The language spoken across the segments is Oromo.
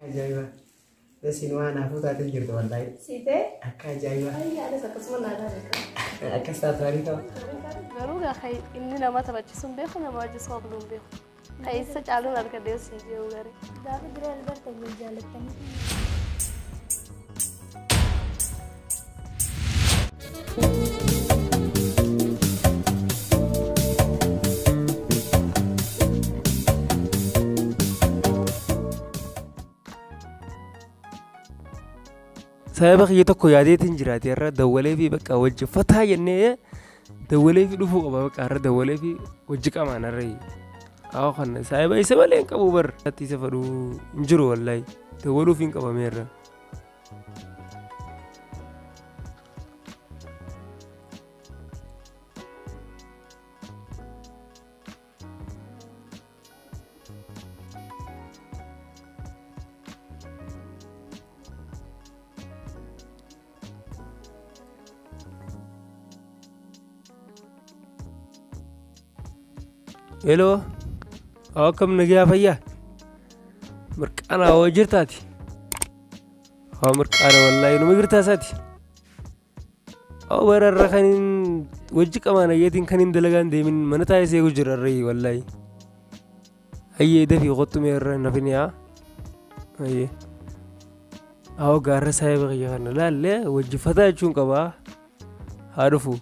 Ajaa'iba. Dasiin waan hafuuf taatee jirtu wallaahi. Siitee? Akka ajaa'iba. Anis akkasuma naa taate. Akkas taatu ariifama. Garuu gaa inni nama taphachiisu hin beeku, nama wajjin soofnu hin beeku. Kan isa caaluun argadhee siin jiru garee. Gaafa dura wal bartan wal jaalattanii. Sababa kiyya tokko yaadeetiin jiraate irra dawwalee fi bakka wajji fataa jennee dawwalee fi dhufuu qaba bakka irra dawwalee fi wajji qamaan irra. Awwa kana sababa isa malee hin qabu bar. Isa fadhuu hin jiru wallaahi dawwaluuf hin qabame irra. Hello. Akkam nagaa fayyaa? Mirqaana hoo jirtaati? Haa mirqaana wallaahi numa jirtaa isaati? Haa bararra kan wajji qamaan ayyeetiin kan hin dalagaan deemin mana taa'ee seequ jira irra wallaahi. Ayyee dafii qottu mee irra nafin yaa. Ayyee. Haa gaarra saayiba kiyya kana laallee wajji fataa jechuun qabaa. Haa dhufu.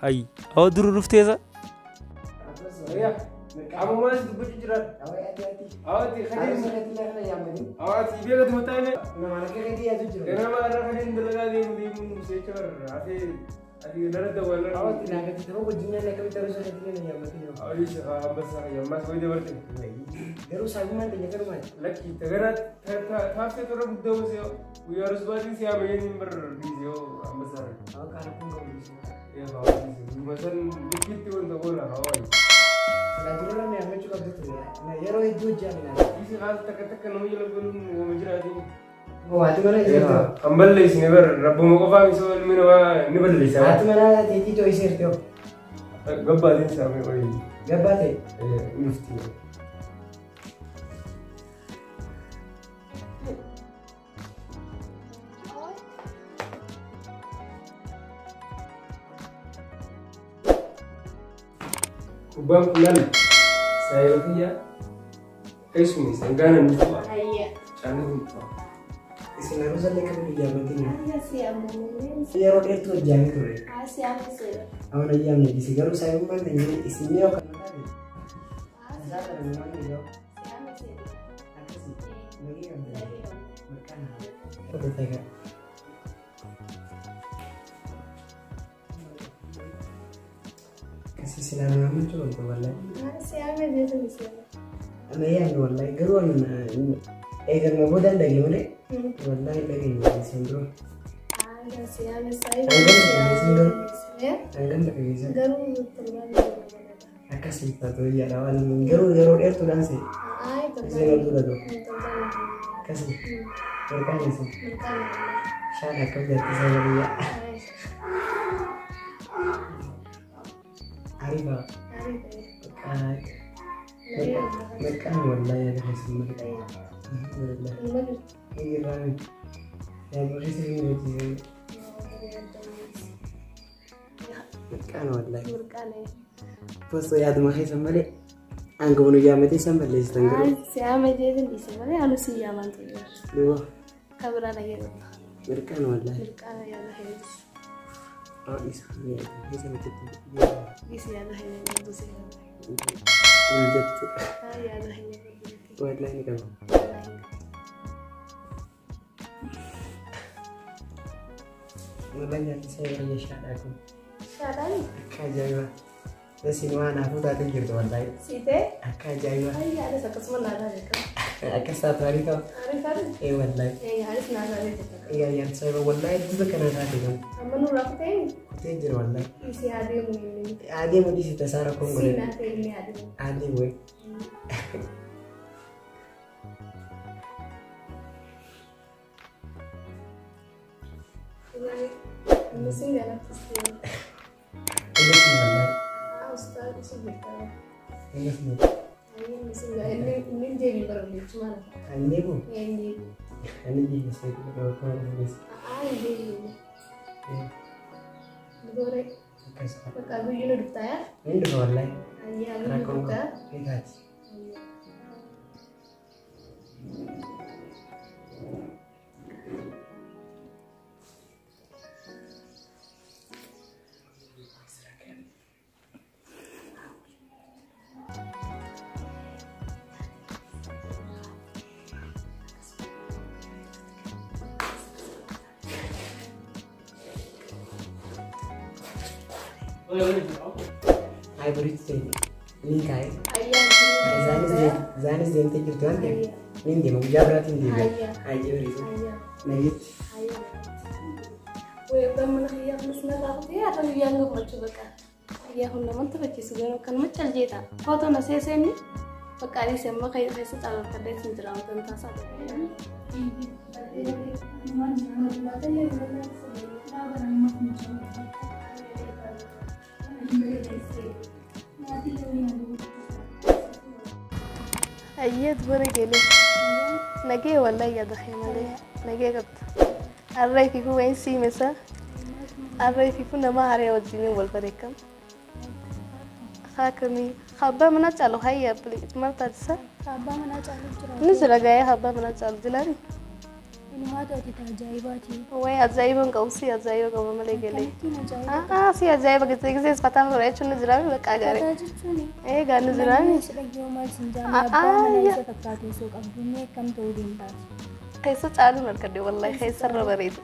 Ay, awa duru dhufteessa? Qaama maal dubbachuu jira? Awwaati beekatu mataa Ganama irra kan hin dalagaa deemu deemuun seecha barra hafee ati nara dawwalan. Awwaati shafa ambassa yammas wayii dabarte. Garuu saayibummaan keenya kanumaati. Lakki tagana taaftee toora guddaa osoo guyyaa rusbaatiin si yaamee hin barra dhiise yoo ambassa. Awwa kaana kun qabu dhiise. Masan likkitti wanta goona hawaayi. Silaa durarra na yaammachuu qabdu ture. Yeroo hedduu hojii ani. Isi haala takka takka nama jala galuun uumama jiraatiin. Haati manaa jirti. Kan balleessine bar rabbuma qofaa misoo ilmi namaa ni balleessa. Haati manaa teetii too'isee jirti. Gabbaatiin saamee wayii. Gabbaa ta'e. Lufti. Kubbaan kun laal saayiba kiyya keessumaa sangaan inni tu'a. Ayyaa. Caalli kun tu'a. Isin aruusa illee qabdu jaammatiin. Ayyaa si ammoo. Yeroo dheertuu hojjaamee ture. Haa si ammoo seera. Awwa ayyaamne dhiise garuu saayibummaan keenya isin yoo kan taate. Isaa kana namoonni yoo Si ammoo seera. akkasii nagee qabdu. Maqaan haa. Akkasii silaa nama ammachuu qabdu wallaahi. Haa si ammoo jechuun seera. Ana yaadnu wallaahi garuu ani eegalma boodaan dhagee malee wallaahi dhageenye isin dura. Haa si ammoo Hangam saayiba. Hangam dhageessan Garuu torbaan lama. akkasii taatu yaadha waan garuu yeroo dheertuudhaan se Haa isin ol dura torbaan. akkasii mirqaan isin Mirqaana. shaan akkam jaatti isaa biyya ariifa mirqaan wallaahi yaada keessan malee alhamdulillah irraami yaadma keessa hin hojjisan mirqaan wallaahi osoo yaaduma keessan malee hanguma nu yaammatee isaan balleessitan garuu Siyaama jeetin dhiise malee anu si yaamaan ture. duuba Kabira dhageeffata. mirqaan wallaahi Mirqaana yaada heelis. isa keessa mititti Dhiise yaada heelis. Dhiise yaada hin jettu heelis. Yaada heelis. wallaahi ni qaba. Wallahi nyaanni isaa yeroo shaadhaa kun Shaadhaan akka ajaa'ibaa. Dasiin waan hafuuf taatee jirtu wallaahi siitee? akka ajaa'ibaa. Ayyaa anis akkasuma naa taate. Akkas taatu ariifama. Ariifame? Ee wallaahi. Ee anis naa taate jirta. Egaa yaadni isaa wallaahi hedduu kana taate kan Amma nurraa kutee kutee jira wallaahi. dhiise adeemu inni. Adeemu dhiisi tasaa rakkoon Si godhe. naa ta'e inni adeemu. Adeemu. Inni sin galateessee. Eegas ni Ustaad isu jirta. Eegas ni. Inni sin inni deebii barbaachuu maala. Ani deebi'u? Inni deebi'u. Ani deebi'u seetu qaba kan deebi'u. Ani deebi'u. Dubare. Akkas. Bakka guyyuu nu dhuftaa yaa? Inni dhufa wallaahi. Ayyaa guyyuu dhuftaa. Eegaati. Ay boritti ta'e niin kaa'e. Isaanis deemtee jirtu waan ta'eef niin deema guyyaa biraatiin deebi'a. Ayyee bariitu. Nageetti. Way abbaan mana kiyyaa kunis narraa kutee haa ta'u guyyaan gammachuu bakka. Kiyyaa kun namatti taphachiisu garuu akkanuma caljeeta. Footoo na seeseenni bakka anis amma keessa caalaa hin jira wantan taasaa. Ayyee dubara geelee. Nagee wallahi yaada kee malee. Nagee qabda. Harree fi kun siimesa. Harree fi kun nama haree wajjin wal bareekam. Haakamii abbaa manaa caalu hayya maal taasisa? Abbaa manaa caalu jira. Ni jira gaa'ee abbaa manaa caalu jiraani. Inumaatu ati ajaa'ibaati. Wayi ajaa'iba hin qabu si ajaa'iba qaba malee galee. Si ajaa'iba gisee gisee fataa fura jechuun ni jiraami bakka gaarii. Fataa jechuun. Eegaa ni jiraami. Namni si dhaggeewu maal sin jaami abbaa manaa isa fakkaatu osoo qabdu mee akkam ta'uu danda'a? Keessa caaluun argadde wallahi keessa irra bareedu.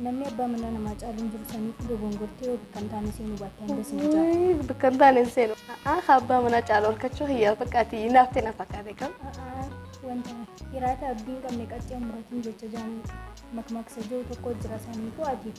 Namni abbaa manaa namaa caaluun jiru saniif dogongortee yoo bakka hin taane seenu baatte hanga sin caalu. Bakka hin taane seenu. Abbaa manaa caalu harkachuu hiyyaa fakkaati naaf ta'e na fakkaate kam. Wanta hiraata abdii hin qabne qaccee muratiin jecha jaanii makmaksa jiru tokko jira saniifuu ati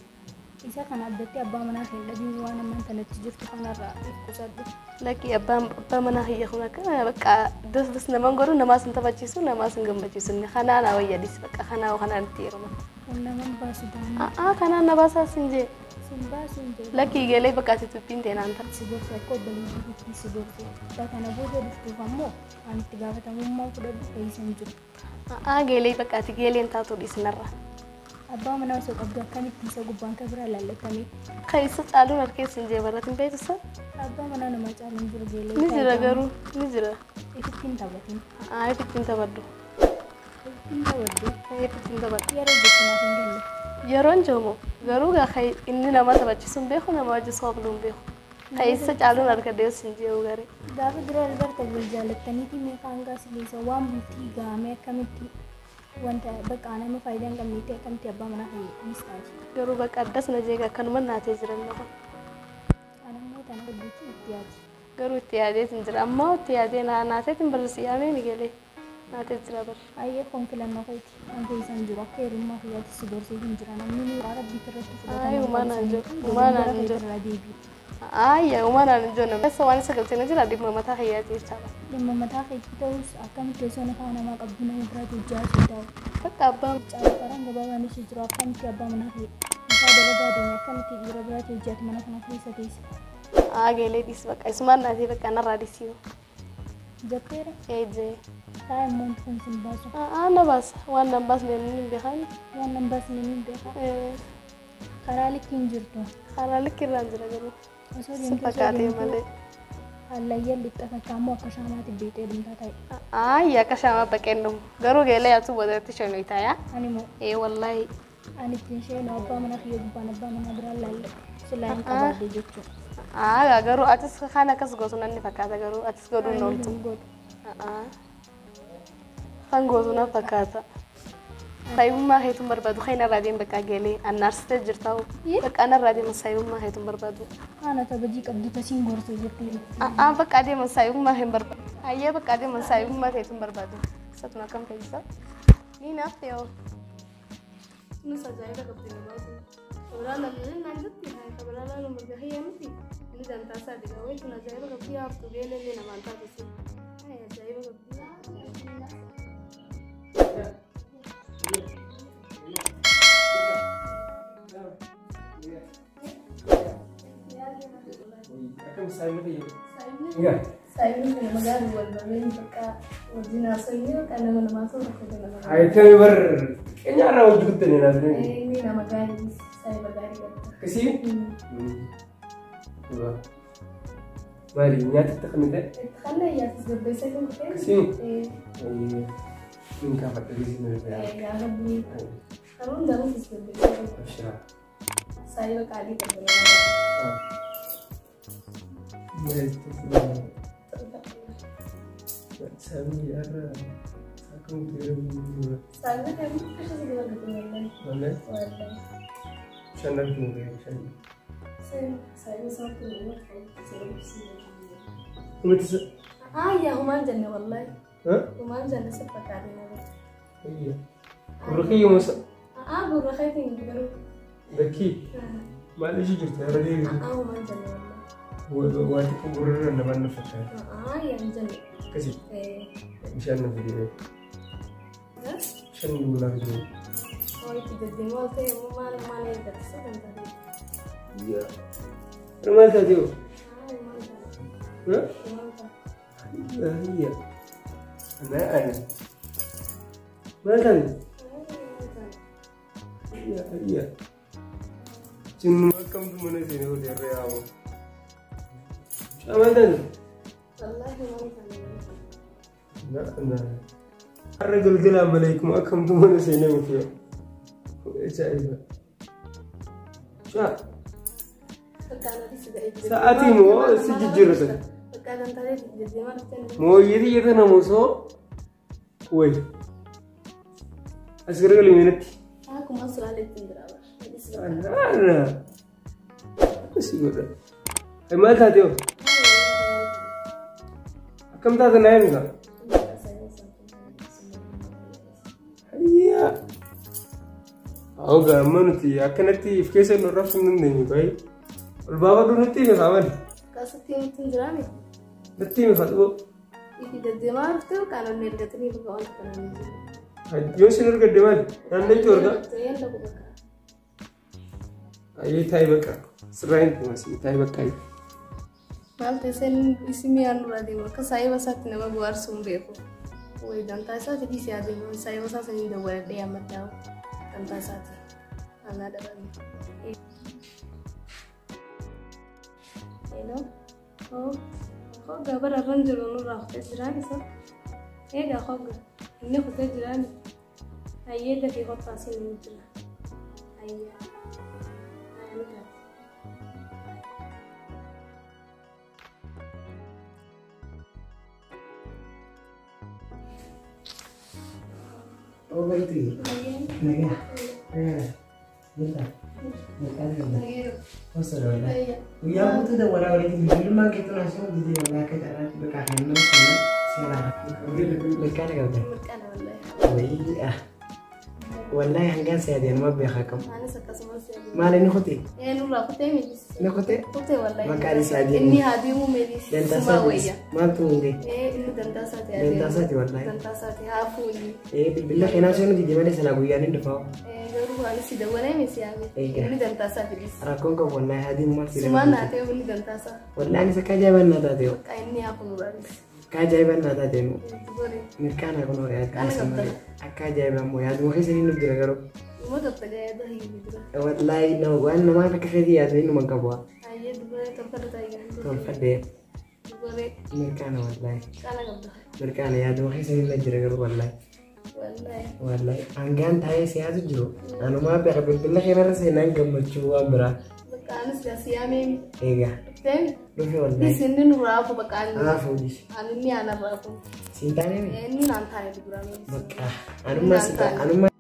isa kana abdattee abbaa manaa kee dhabiin waan ammaan kanatti jirtu kanarraa if qusadhu. Lakki abbaa manaa kiyya kun akkana bakka das das namaan godhu namaas hin taphachiisu namaas hin gammachiisu kanaa na wayyadis bakka kanaa kanaan itti heeruma. Kun naman baasu daanii. Kanaan na baasaas hin jee. Sin baasu hin jee. Lakki galee bakka ati dubbiin teenaan ta'a. Si gorsu akka obboleettiitti si gorsu. Kana booda dhuftuuf ammoo ani itti gaafatamummaa fudhadhu fe'iisa hin jiru. Galee bakka ati galeen taatu dhiisnarra. Abbaa manaa osoo qabdu akkamitti isa gubbaan kan biraa laallatame. Keessa caaluun harkeessa hin jee barratiin beeksisa. Abbaa manaa nama caaluun jiru geelee. Ni jira garuu ni jira. Ifitti hin taphatin. Ifitti hin taphadhu. Ifitti hin taphadhu. Ifitti hin taphadhu. Yeroo jettu naaf hin galle. Yeroon jiru garuu inni nama taphachiisu hin beeku nama wajjin sooflu hin beeku. Keessa caaluun argadee hin jiru garee. Gaafa dura albarta wal jaalattaniiti meeqa hangaa sileessa waan bultii gahamee akkamitti wanta bakka nama faayidaa hin qabne ta'e akkamitti abbaa manaa fi mistaati. Garuu bakka addas na jeega akkanuma naatee jiran nama. Ana immoo tana hojjetu itti yaadi. Garuu itti yaadee hin jira ammoo itti yaadee naatee hin barreessi yaamee ni galee naatee jira bara. Ayyee kun filannoo keeti an fe'isan jiru akka hiriyummaa kiyyaatti si gorsee hin jira namni ni rabbii irratti fudhatama. Ayi uumaan hin jiru uumaan hin jiru. Ayya uumaan hin jiru nama waan isa galtee na jira dhimma mataa kiyyaatti jechaadha. Dhimma mataa keetii ta'us akkamitti osoo nafaa namaa qabdu nama biraatu hojjaa ta'u. Bakka abbaan caalu karaan gabaabaan ishee jiru akkamitti abbaa manaa fi isaa dalagaa deeme akkamitti dhiira biraatu hojjaatu mana kana keessa teessa. Geelee dhiis bakka isumaan naatee bakka narraa dhiisii. Jetteera? Eejee. Taa'e immoo wanti kun sin baasu. Na baasa waan nan baasne hin beekan. Waan nan baasne hin beekan. Karaa likki hin jirtu. Karaa likki irraan jira garuu. Osoo deemtu fakkaatee malee. Hallayyaan lixa takka ammoo akka shaamaatti beekee deemtaa ta'e. Ayya akka shaamaa baqeen dhumu garuu geelee yaatu boodatti shanu itaayaa. Ani moo. Ee wallaahi. Ani ittiin sheenu abbaa mana kiyya gubbaan abbaa manaa biraan laalle silaa hin qabaadde jechuudha. Garuu atis kan akkas gootu nanni fakkaata garuu atis godhuun hin ooltu. Kan gootu na fakkaata. Saayibummaa keetuun barbaadu kan irraa deemu bakka geelee annaarsitee jirta bakka anarraa deemu saayibummaa keetuun barbaadu. Ana tabajii qabdu tasiin gorsee jirti. Bakka adeeman saayibummaa hin barbaadu. Ayyee bakka adeeman saayibummaa keetuun barbaadu. Satuma akkam keessa. Ni naaf ta'e. Nus ajaa'iba qabdi nama sun. Kabiraa lallee naan jetti kabiraa laaluun mirga hiyyaa miti. Inni dantaa isaa diga wayi kun ajaa'iba qabdi haaftu geelee illee namaan taasise. Ajaa'iba qabdi. Akkam saayinni fayyadu? Saayinni. Saayinni kana magaalli wal barreen bakka wajjin haasofni yookaan nama namaa ta'u bakka nama. Ayitami bar keenyarraa hojii guddanii naaf. Inni nama gaarii saayiba gaarii qabda. Akkasii? Maali nyaata itti kan ta'e? Itti kan nyaata gabbeessa kan ta'e. Akkasii? Min kaafadha geessi na bira. Yaa rabbi. Karuun garuu gabbeessa kan ta'e. Abshiraa. Saayiba qaalii qabda. Saami arra akkam ta'e Saayinni kan keessa si gaba gatii Wallahi. Wallahi. Shan arginu ga'e shan. Saayinni sababni nama Umati Ah yaa humaan jenne wallahi. Ha? Humaan jenne sabba qaalii nama. Ayya. Gurra kiyya musa. Ah gurra keetiin garuu. Lakkii maal ishii jirti har'a deebiin. Ah humaan jenne wallahi. Waa xiqqoo gurra namaan na fakkaata. Ah yaa hin jenne. Akkasii bishaan na fidee. Bishaan nu naa fidee. Horiitti deddeemaa ol ta'e immoo maal maal eeggatu kan taate. Yaa. Maal taate hoo? Ah humaan taate. Ha? Humaan taate. Ayya. Ana ana. Maal taate? Ayya ayya. Jinnuma akkamtu mana seenee hojii irra yaa'u. Maal taate? Wallahi humaan taate. Na na. Har'a galgala maleekuma akkamtu mana seenee hojii. Ajaa'iba. Shaa. Sa'aatii moo si jijjiirratan? Mooyyee xiyyeeta nama osoo wayi. As garagalee meenatti. Akkuma sulaalee ittiin jira. Ana. Si godha. Maal taate hoo? Akkam taate naa himi kaa? Hayyaa. Hawga amma nuti akkanatti if keessa nu raabsuu hin dandeenyu baay'ee. Ol baafadhu nutti himi kaa maali? Akkasitti nutti hin jiraame. Nutti himi kaa xiboo. Ifi deddeemaa dhuftee yookaan onnee ergatanii bakka wanta kanaan hin jiru. Yoo isin argadde maali? Naannoo argaa? Ta'een lagu bakka. Ayyee taayi bakka. Sirraa hin tumas taayi bakka. Maal ta'e isin mi'aan nurraa deemu akka saayiba isaatti nama bohaarsuu hin beeku. Wayi dantaa isaati dhiisee adeemu saayiba isaa saniin dawwaladhee ammaddaa'u dantaa isaati. Anaa dhabame. Hello. Oh. Hogga bara irran jiru nurraa kutee jiraan isa. Eegaa hogga inni kutee jiraan. Hayyee dafii kottaa siin ni jira. Hayyaa. Hayyaa ni taate. Oh bareedu. Nagaa. Nagaa. Jirta. Maqaan qabda. Osoo wallahi. Guyyaa guutuu dawwalaa walitti bilbilummaan keetu naasuu didee wallahi akka carraatti bakka kan nama seenaa seenaa. Mirqaana qabda. Mirqaana wallahi. Wayii ah. Wallahi hangaan si yaadee nama beekaa qabu. Anis akkasumas yaadee. Maal inni kutee? Ee nurraa kutee miidhis. Inni kutee? Kutee wallahi. Maqaan isaa adeemu. Inni haa deemu miidhis. Dantaa Sumaa isaati. wayya. Maaltu hundee? Ee inni dantaa isaati adeemu. Dantaa isaati wallahi. Dantaa isaati haa fuuni. Ee bilbila keenyaa seenuu didee malee silaa guyyaan hin dhufaa. Ee garuu anis si dawwalee miti yaame. Egaa. Inni dantaa isaa fidis. Rakkoon qabu wallahi haa deemu maal si Sumaan naa ta'e inni dantaa isaa. Wallahi anis akka ajaa'ibaan naa taate yoo. Bakka inni haa kunuuraanis. Akka ajaa'ibaan naa taate nu. Dubaree. Mirqaana kun hoo yaaduma Mirqaana qabda. malee. Akka ajaa'ibaan moo yaaduma keessa inni nuuf jira garuu. Uma dabta yaada hiyyuu jira. Wallahi nama waan namaa akka keetii yaadu inni numa qabu. Hayyee dubaree tolfadha taa'ee. Tolfadhee Dubaree. mirqaana wallahi. Qaana qabda. Mirqaana yaaduma keessa inni jira garuu wallahi. Wallahi. Wallahi hangaan taa'ee si yaadu jiru. Anumaa beeka bilbila keenarra seenaan gammachuu waan biraa. Bakka anis siyaamee Egaa dhufteen dhufe wallahi. inni nurraa hafu bakka ani. Haa fuudhis. Ani inni aanarraa hafu. Siin taanee Inni naan taane duraan. bakka anummaa si anummaa